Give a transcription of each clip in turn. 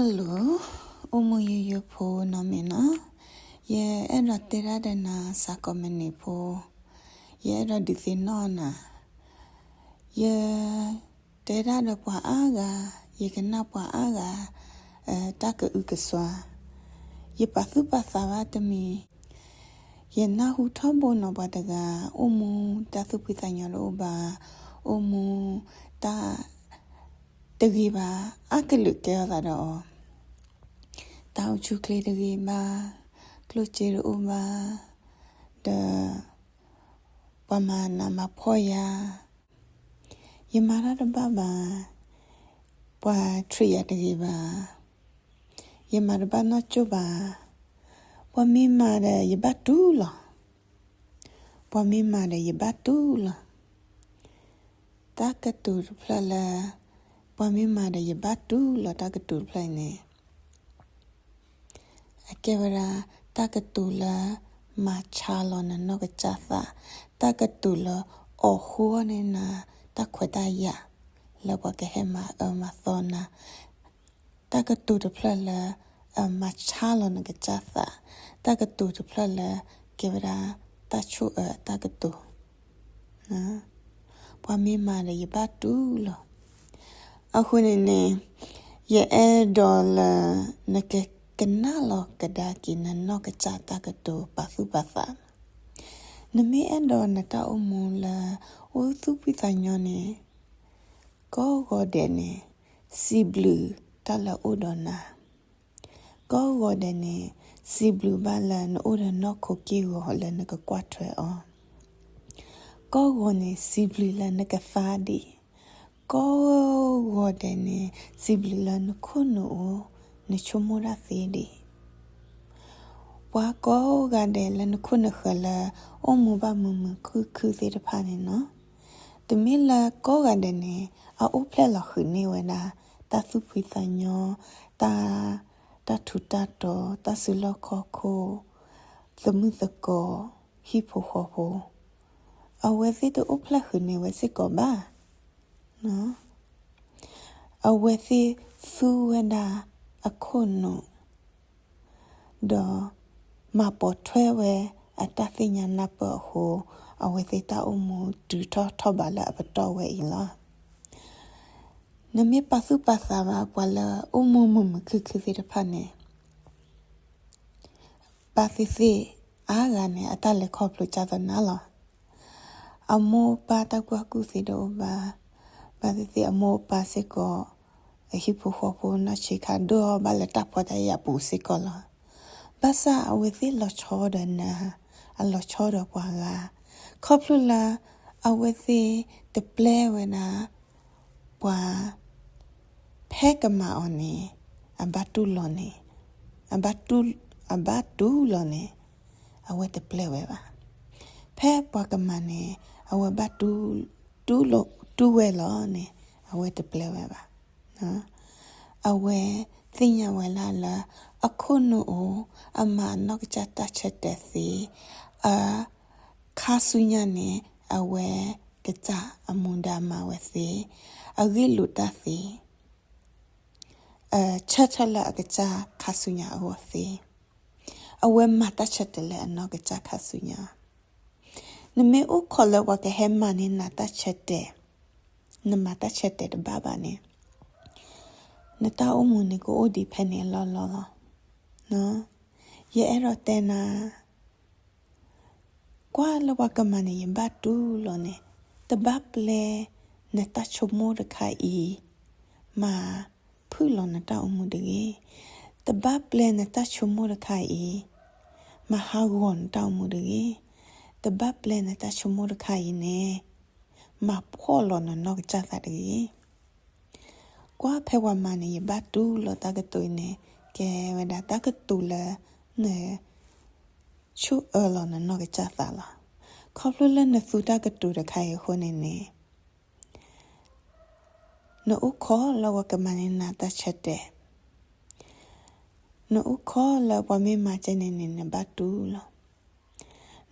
Hello, အိၣ်မူယိယိဖိနီၢ်မ့ၢ်နီၤ, ယအဲၣ်ဒိးတဲဒၣ်ဒီးနၤစးကီးမနံၤဖိ, ယအဲၣ်ဒိးဒုးသ့ၣ်နီၣ်နၤ, ယတဲဒၣ်ဒီးပှၤအါဂၤ, ယကနၣ်ပှၤအါဂၤ တၢ်ကအုကစွါ, ယပာ်သူၣ်ပာ်သးဘၣ်တမံၤ, ယနၢ်ဟူထီဘိနီၤပှၤတဂၤ အိၣ်မူတၢ်သူၣ်ဖှံသးညီတအိၣ်ဘၣ်, အိၣ်မူတၢ် တဂ့ၤဘၣ်, အါကလုာ်ကဲထီၣ်သးဒီးအီၤ, တၢ်အိၣ်ဆူၣ်အိၣ်ချ့တဂ့ၤဘၣ်, ကျိၣ်စ့တအိၣ်ဘၣ်, ဒီး ပှၤမၤနးမၤဖှီၣ်ယၤ, ယမၤတၢ်တဘၣ်ဘၣ်, ပှၤ treat ယၤတဂ့ၤဘၣ်, ယမၤတဘၣ်နီၢ်ကၠိၣ်ဘၣ်, ပှၤမ့ၢ်မၤဒီးယဘၣ်တူၢ်လီၤ, ပှၤမ့ၢ်မၤဒီးယဘၣ်တူၢ်လီၤ. တၢ်ကတိၤတဖျၢၣ်လၢ ပှၤမ့ၢ်မၤဒီးယဘၣ်တူၢ်လီၤ တၢ်ကတိၤတဖျၢၣ်အံၤန့ၣ် အကဲဝဲဒၣ် တၢ်ကတိၤလၢ မၤဆါလီၤနနီၢ်ကစၢ်သး, တၢ်ကတိၤလၢ အီၣ်ဃုအီၣ်န့ၢ်နၤ တၢ်ခွဲးတၢ်ယာ် လၢပှၤကဟဲမၤအၢမၤသီနၤ, တၢ်ကတိၤတဖျၢၣ်လၢ အမၤဆါလီၤနကစၢ်သး, တၢ်ကတိၤတဖျၢၣ်လၢ ကဲဝဲဒၣ် တၢ်ဆိၣ်အၢအတၢ်ကတိၤ ပှၤမ့ၢ်မၤဒီးယဘၣ်တူၢ်လီၤ. အဃိန့ၣ်န့ၣ် ယအဲၣ်ဒိးလၢ နကကနၣ်လီၤကဒါက့ၤနနီၢ်ကစၢ်တၢ်ကတိၤပာ်သူၣ်ပာ်သး, နမ့ၢ်အဲၣ်ဒိးနတၢ်အိၣ်မူလၢ အိၣ်သူၣ်ဖှံသးညီန့ၣ် ကိးဂီၤဒဲးန့ၣ် စံးဘျုးတၢ်လၢအိၣ်ဒီးနၤ, ကိးဂီၤဒဲးန့ၣ် စံးဘျုးဘၣ်လၢနအိၣ်ဒီးနီၢ်ခိက့ၢ်ဂီၤလၢနကကွၢ်ထွဲအီၤ, ကိးဂီၤန့ၣ် စံးဘျုးလၢနကသါဒံး, ကိးဂီၤဒဲးန့ၣ် စံးဘျုးလၢနခိၣ်နူာ်အိၣ် နဆိကမိၣ်တၢ်သ့ဒံး ပှၤကိးဂၤဒဲးလၢနခိၣ်နဃၢၤလၢ အိၣ်မူဘၣ်မုာ်မုာ်ခုၣ်ခုၣ်သ့ၣ်တဖၣ်န့ၣ်နီၤ, တမ့ၢ်လၢကိးဂၤဒဲးန့ၣ် အအိၣ်ဖျဲၣ်လီၤဃုာ်န့ၢ်ဝဲဒၣ် တၢ်သူၣ်ဖှံသးညီ, တၢ်, တၢ်ထူးတၢ်တီၤ, တၢ်စုလီၢ်ခီၣ်ခိၣ်, သမုၣ်သကိး, ဟံၣ်ဖိဃီဖိ, အဝဲသ့ၣ်တအိၣ်ဖျဲၣ်ဃုာ်န့ၢ်ဝဲစ့ၢ်ကီးဘၣ်. အဝဲသ့ၣ်သူဝဲဒၣ်အခိၣ်နူာ်, ဒီးမၤပိာ်ထွဲဝဲအတၢ်သ့ၣ်ညါနၢ်ပၢၢ်အဃိ, အဝဲသ့ၣ်တၢ်အိၣ်မူတုၤထီၣ်ထီၣ်ဘးလၢအပတီၢ်ဝဲအံၤလီၤ. နမ့ၢ်ပာ်သူၣ်ပာ်သးဘၣ်ပှၤလၢအိၣ်မူမုာ်မုာ်ခုၣ်ခုၣ်သ့ၣ်တဖၣ်န့ၣ် ဘၣ်သ့ၣ်သ့ၣ်အါဂၤန့ၣ် အတၢ်လဲၤခီဖျိကၢ်သနာ်လီၤ. အမိၢ်အပၢ်တၢ်ကူၣ်ဘၣ်ကူၣ်သ့တအိၣ်ဘၣ်, ဘၣ်သ့ၣ်သ့ၣ်အမိၢ်အပၢ်စ့ၢ်ကီး, အဟံၣ်ဖိဃီဖိနီၢ်ဆံးခါဒိၣ်ဘၣ်လၢတၢ်ဖှီၣ်တၢ်ယာ်ပူၤစ့ၢ်ကီးလီၤ. ဘၣ်ဆၣ်အဝဲသ့ၣ်လီၤဆီဒီးနၤ, အလီၤဆီဒီးပှၤဂၤ, ခီဖျိလၢ အဝဲသ့ၣ်တပျဲဝဲဒၣ် ပှၤ ဖဲကမၤအီၤန့ၣ် အဘၣ်တူၢ်လီၤန့ၣ်, အဘၣ်တူၢ်, အဘၣ်တူၢ်လီၤန့ၣ် အဝဲတပျဲဝဲဘၣ်. ဖဲပှၤကမၤန့ၣ် အဝဲဘၣ်တူၢ်, တူၢ်လီၤ, တူၢ်ဝဲလီၤန့ၣ် အဝဲတပျဲဝဲဘၣ်. အဝဲသ့ၣ်ညါဝဲဒၣ်လၢ အခိၣ်နူာ်အိၣ်, အမၤအနီၢ်ကစၢ်တၢ်ဆၢတဲာ်သ့, အ ခါဆူညါန့ၣ် အဝဲကစၢ်အမူဒါမၤဝဲသ့, အဂ့ၢ်လိာ်တၢ်သ့, ဆၢထၢၣ်လၢအကစၢ်ခါဆူညါအဂီၢ်သ့, အဝဲမၤတၢ်ဆၢတဲာ်လၢအနီၢ်ကစၢ်ခါဆူညါ. နမ့ၢ်အိၣ်ခိးလၢပှၤကဟဲမၤန့ၢ်နၤတၢ်ဆၢတဲာ်, နမၤတၢ်ဆၢတဲာ်တဘၣ်ဘၣ်န့ၣ်, နတၢ်အိၣ်မူန့ၣ်ကအိၣ်ဒံးဖဲန့ၣ်အလီၢ်လီၢ်လီၤ. ယအဲၣ်ဒိးတဲနၤ ကွၢ်လၢပှၤကမၤန့ၣ် ယဘၣ်တူၢ်လီၤန့ၣ်, တဘၣ်ပျဲနတၢ်ဆိကမိၣ်တခါအံၤ မၤဖုၣ်လီၤနတၢ်အိၣ်မူတဂ့ၤ. တဘၣ်ပျဲနတၢ်ဆိကမိၣ်တခါအံၤ မၤဟးဂီၤနတၢ်အိၣ်မူတဂ့ၤ. တဘၣ်ပျဲနတၢ်ဆိကမိၣ်တခါအံၤန့ၣ် မၤဖှီၣ်လီၤနနီၢ်ကစၢ်သးတဂ့ၤ. ကွၢ်ဖဲပှၤမၤန့ၣ် ယဘၣ်တူၢ်လီၤတၢ်ကတိၤအံၤန့ၣ် ကဲဝဲဒၣ်တၢ်ကတိၤလၢ န ဆိၣ်အၢလီၤနနီၢ်ကစၢ်သးလီၤ. ခီဖျိလၢနသူတၢ်ကတိၤတခါအံၤအဃိန့ၣ်န့ၣ် နအိၣ်ခိးလၢပှၤကမၤန့ၢ်နၤတၢ်ဆၢတဲာ်, နအိၣ်ခိးလၢပှၤမ့ၢ်မၤကဲန့ၣ်န့ၣ် နဘၣ်တူၢ်လီၤ.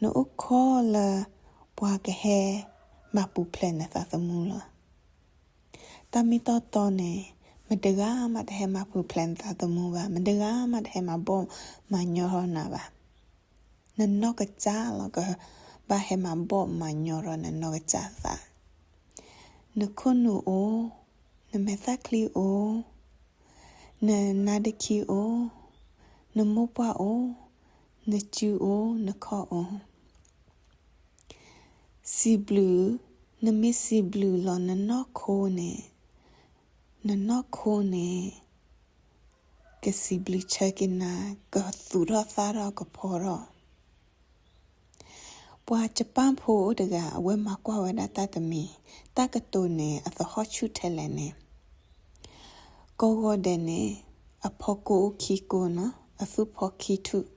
နအိၣ်ခိးလၢပှၤကဟဲမၤပူၤဖျဲးနသးသမူလီၤ. တၢ်မ့ၢ်တီတီန့ၣ် မတဂၤမးတဟဲမၤပူၤဖျဲးနသးသမူဘၣ်, မတဂၤမးတဟဲမၤဘီၣ်မၤညီထီၣ်နၤဘၣ်. နနီၢ်ကစၢ်လီၤ ကဘၣ်ဟဲမၤဘီၣ်မၤညီထီၣ်နနီၢ်ကစၢ်သး, နခိၣ်နူာ်အိၣ်, နမဲာ်သၣ်ချံအိၣ်, နနါဒ့ခံအိၣ်, နမိၢ်ပှၢ်အိၣ်, နစုအိၣ်, နခီၣ်အိၣ်. စံးဘျုး, နမ့ၢ်စံးဘျုးလီၤနနီၢ်ခိန့ၣ်, နနီၢ်ခိန့ၣ် ကစံးဘျုးဆၢက့ၤနၤ, ကသူၣ်ထီၣ်သၣ်ထီၣ်ကဖီထီၣ်. ပှၤကပၣ်ဖိအိၣ်တဂၤ အဝဲမၤကွၢ်ဝဲဒၣ်တၢ်တမံၤ, တၢ်ကတိၤန့ၣ် အသဟီၣ်ဆူၣ်ထဲလဲၣ်န့ၣ်, ကိးဂီၤဒဲးန့ၣ် အဖီကိအိၣ်ခံကိနီၤ, အသူၣ်ဖီခံထူၣ်.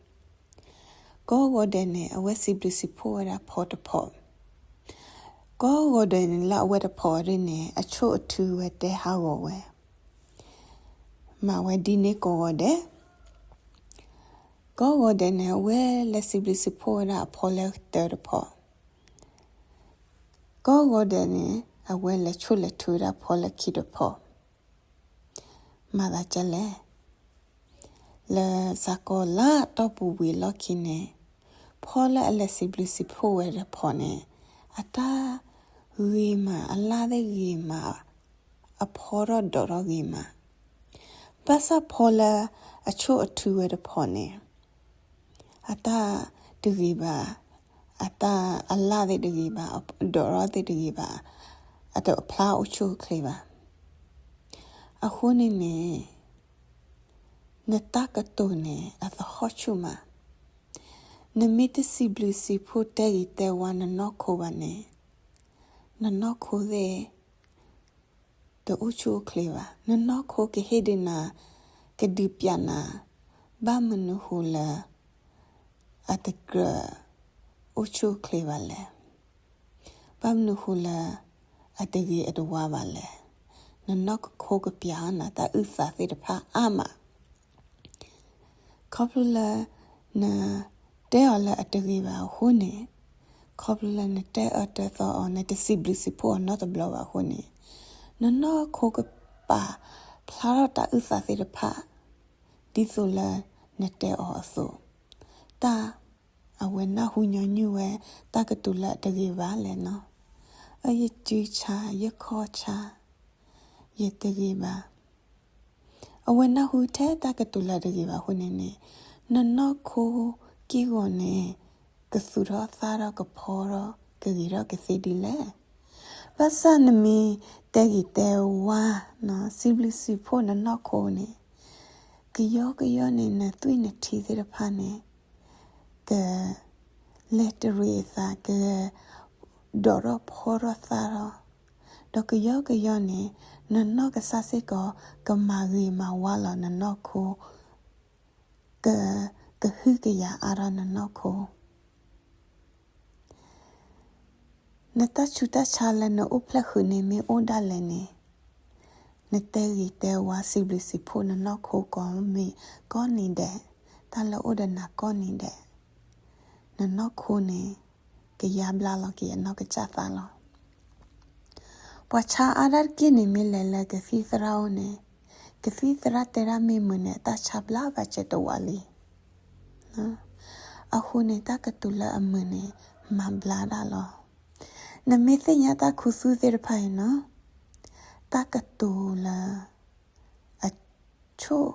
ကိးဂီၤဒဲးန့ၣ် အဝဲစံးဘျုးစံးဖှိၣ်ဝဲဒၣ်ဖီတဖီ. ကိးဂီၤဒဲးန့ၣ် လၢအဝဲတဖီဒ်န့ၣ် အဆိၣ်အထုဝဲတဲဟးဂီၤဝဲ, မၤဝဲဒ်န့ၣ်ကိးဂီၤဒဲး. ကိးဂီၤဒဲးန့ၣ် အဝဲလဲၤစံးဘျုးစံးဖှိၣ်ဝဲဒၣ်အဖီလၢတၢတဖီ. ကိးဂီၤဒဲးန့ၣ် အဝဲလဲၤဆိၣ်လဲၤထုဝဲဒၣ်ဖီလၢခံတဖီ. မၤသးဒ်လဲၣ်. လၢစးကီးလၢအတီၢ်ပူၤဝံၤအလီၢ်ခံန့ၣ်, ဖီလၢအလဲၤစံးဘျုးစံးဖှိၣ်ဝဲတဖီန့ၣ်, အတၢ်ဂ့ၤမး, အလၣ်သ့ၣ်ဂ့ၤမး, အဖီထီၣ်ဒိးထီၣ်ဂ့ၤမး. ဘၣ်ဆၣ်ဖီလၢအဆိၣ်အထုဝဲတဖီန့ၣ် အတၢ်တဂ့ၤဘၣ်, အတၢ်အလၣ်သ့ၣ်တဂ့ၤဘၣ်, ဒိးထီၣ်သ့ၣ်တဂ့ၤဘၣ်, အတဖျါအိၣ်ဆူၣ်အိၣ်ချ့ဘၣ်. အဃိန့ၣ်န့ၣ်, နတၢ်ကတိၤန့ၣ် အသဟီၣ်ဆူၣ်မး. နမ့ၢ်တစံးဘျုးစံးဖှိၣ်တဲဂ့ၤတဲဝါနနီၢ်ခိဘၣ်န့ၣ်, နနီၢ်ခိသ့ၣ် တအိၣ်ဆူၣ်အိၣ်ချ့ဘၣ်. နနီၢ်ခိကဟ့ၣ်ဒုးနၤ, ကဒုးပျးနၤ, ဘၣ်မနုၤဃိလၢ အတကြၢးအိၣ်ဆူၣ်အိၣ်ချ့ဘၣ်လဲၣ်. ဘၣ်မနုၤဃိလၢ အတဂ့ၤအတဝါဘၣ်လဲၣ်. နနီၢ်ခိကပျးနၤတၢ်အုၣ်သးသ့ၣ်တဖၣ်အါမး. ခီဖျိလၢ နတဲအီၤလၢအတဂ့ၤဘၣ်အဃိန့ၣ်, ခီဖျိလၢနတၢ်အၢတၢ်သီအီၤ နတစံးဘျုးစံးဖှိၣ်အီၤနီတဘျီဘၣ်အဃိန့ၣ်, နနီၢ်ခိကပာ်ဖျါထီၣ်တၢ်အုၣ်သးသ့ၣ်တဖၣ် ဒ်သိးလၢနတဲအီၤအသိး, တၢ်အဝဲနၢ်ဟူညီနုၢ်ဝဲ တၢ်ကတိၤလၢအတဂ့ၤဘၣ်လဲၣ်နီၤ. အၢ ယစုဆါ, ယခီၣ်ဆါ, ယတဂ့ၤဘၣ်. အဝဲနၢ်ဟူထဲတၢ်ကတိၤလၢအတဂ့ၤဘၣ်အဃိန့ၣ်န့ၣ်, နနီၢ်ခိက့ၢ်ဂီၤန့ၣ် ကသူၣ်ထီၣ်သၣ်ထီၣ်ကဖီထီၣ် ကဂ့ၤထီၣ်ကသ့ဒ်လဲၣ်. ဘၣ်ဆၣ်နမ့ၢ်တဲဂ့ၤတဲဝါ, စံးဘျုးစံးဖှိၣ်နနီၢ်ခိန့ၣ်, ကယီကယီန့ၣ် နသွံၣ်နထံသ့ၣ်တဖၣ်န့ၣ် ကလဲၤတရံးအသး, ကဒိးထီၣ်ဖီထီၣ်သၣ်ထီၣ်, ဒီးကယီကယီန့ၣ် နနီၢ်ကစၢ်စ့ၢ်ကီး ကမၤဂ့ၤမၤဝါလီၤနနီၢ်ခိ, က, ကဟုကယာ်အါထီၣ်နနီၢ်ခိ. နတၢ်ဆူးတၢ်ဆါလၢနအိၣ်ဖျဲၣ်ဃုာ်န့ၣ်မ့ၢ်အိၣ်ဒၣ်လဲာ်န့ၣ်, နတဲဂ့ၤတဲဝါစံးဘျုးစံးဖှိၣ်နနီၢ်ခိကိးမံၤကိးနံၤဒဲး, တၢ်လၢအိၣ်ဒီးနၤကိးနံၤဒဲး, နနီၢ်ခိန့ၣ် ကယါဘျါလီၤက့ၤအနီၢ်ကစၢ်သးလီၤ. ပှၤဆါအါဒၣ်တက့ၢ်န့ၣ်မ့ၢ်လဲၤလၢကသံၣ်သရၣ်အိၣ်န့ၣ်, ကသံၣ်သရၣ်တဲဒၣ်မ့ၢ်မုာ်န့ၣ် အတၢ်ဆါဘျါဘၣ်စဲးတဝးလံ. အဃိန့ၣ် တၢ်ကတိၤလၢအမုာ်န့ၣ် မၤဘျါဒၣ်လီၤ. နမ့ၢ်သ့ၣ်ညါတၢ်ခူသူၣ်သ့ၣ်တဖၣ်အံၤနီၤ, တၢ်ကတိၤလၢ အဆိၣ်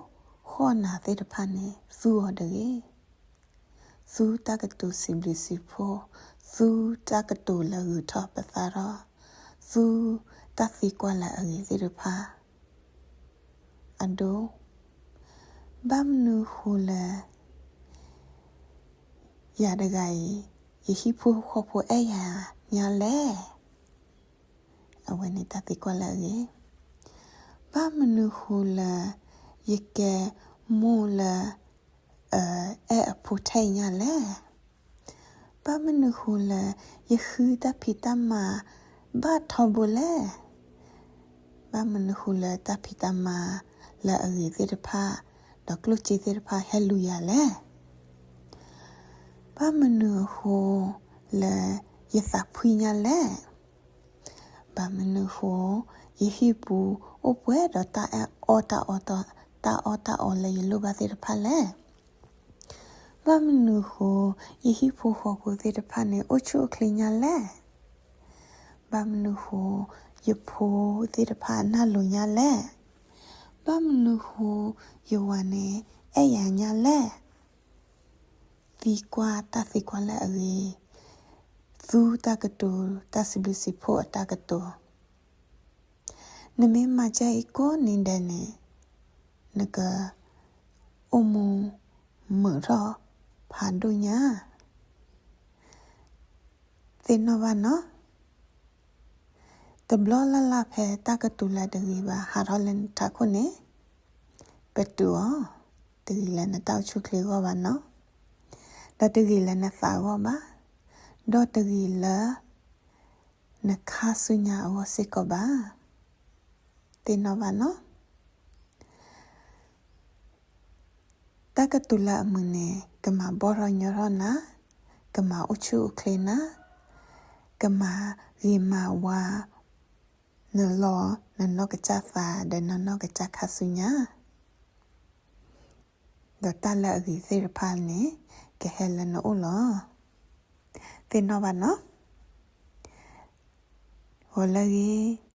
ဃီၣ်နၤသ့ၣ်တဖၣ်န့ၣ် သူအီၤတဂ့ၤ. သူတၢ်ကတိၤစံးဘျုးစံးဖှိၣ်, သူတၢ်ကတိၤလၢဂုၤထီၣ်ပသးထီၣ်, သူတၢ်သံကွၢ်လၢအဂ့ၤသ့ၣ်တဖၣ်, အဒိ, ဘၣ်မနုၤဃိလၢ ယၤတဂၤအံၤ ယဟံၣ်ဖိဃီဖိအဲၣ်ယၤညါလဲၣ်. အဝဲန့ၣ်တၢ်သံကွၢ်လၢအဂ့ၤ. ဘၣ်မနုၤဃိလၢ ယကဲမိၢ်လၢ အဲၣ်အဖိထဲအံၤညါလဲၣ်. ဘၣ်မနုၤဃိလၢ ယဃုတၢ်ဖံးတၢ်မၤဘၣ်ထီဘိလဲၣ်. ဘၣ်မနုၤဃိလၢတၢ်ဖံးတၢ်မၤလၢအဂ့ၤသ့ၣ်တဖၣ် ဒီးကျိၣ်စ့သ့ၣ်တဖၣ်ဟဲလူၤယၤလဲၣ်. ဘၣ်မနုၤအဃိလၢယသးဖှံညါလဲၣ်. ဘၣ်မနုၤအဃိ ယဟံၣ်ပူၤအိၣ်ပှဲၤဒီးတၢ်အီၣ်တၢ်အီ, တၢ်အီၣ်တၢ်အီလၢယလိၣ်ဘၣ်သ့ၣ်တဖၣ်လဲၣ်. ဘၣ်မနုၤဃိ ယဟံၣ်ဖိဃီဖိသ့ၣ်တဖၣ်န့ၣ် အိၣ်ဆူၣ်အိၣ်ချ့ညါလဲၣ်. ဘၣ်မနုၤဃိ ယဖိသ့ၣ်တဖၣ်နၢ်လိၤညါလဲၣ်. ဘၣ်မနုၤဃိ ယဝၤန့ၣ် အဲၣ်ယၤညါလဲၣ်. သံကွၢ်တၢ်သံကွၢ်လၢအဂ့ၤ, သူတၢ်ကတိၤ, တၢ်စံးဘျုးစံးဖှိၣ်အတၢ်ကတိၤ. နမ့ၢ်မၤကဲအံၤကိးနံၤဒဲးန့ၣ် နကအိၣ်မူမုာ်ထီၣ်ဖးဒိၣ်ညါ သ့ၣ်နီၣ်ဘၣ်နီၤ. တဘျီလၢ်လၢ်ဖဲတၢ်ကတိၤလၢတဂ့ၤဘၣ် ဟးထီၣ်လၢနထးခိၣ်န့ၣ် ပတုာ်အီၤ, တဂ့ၤလၢနတၢ်အိၣ်ဆူၣ်အိၣ်ချ့အဂီၢ်ဘၣ်နီၤ, ဒီးတဂ့ၤလၢနသးအဂီၢ်ဘၣ်, ဒီးတဂ့ၤလၢ နခါဆူညါအဂီၢ်စ့ၢ်ကီးဘၣ်. သ့ၣ်နီၣ်ဘၣ်နီၤ. တၢ်ကတိၤလၢအမုာ်န့ၣ် ကမၤဘီၣ်ထီၣ်ညီထီၣ်နၤ, ကမၤအိၣ်ဆူၣ်အိၣ်ချ့နၤ, ကမၤဂ့ၤမၤဝါ နလီၢ်နနီၢ်ကစၢ်သးဒီးနနီၢ်ကစၢ်ခါဆူညါ ဒီးတၢ်လၢအဂ့ၤသ့ၣ်တဖၣ်န့ၣ် ကဟဲလၢနအိၣ်လီၤ. သ့ၣ်နီၣ်ဘၣ်နီၤ. ဂီၤလၢအဂ့ၤ,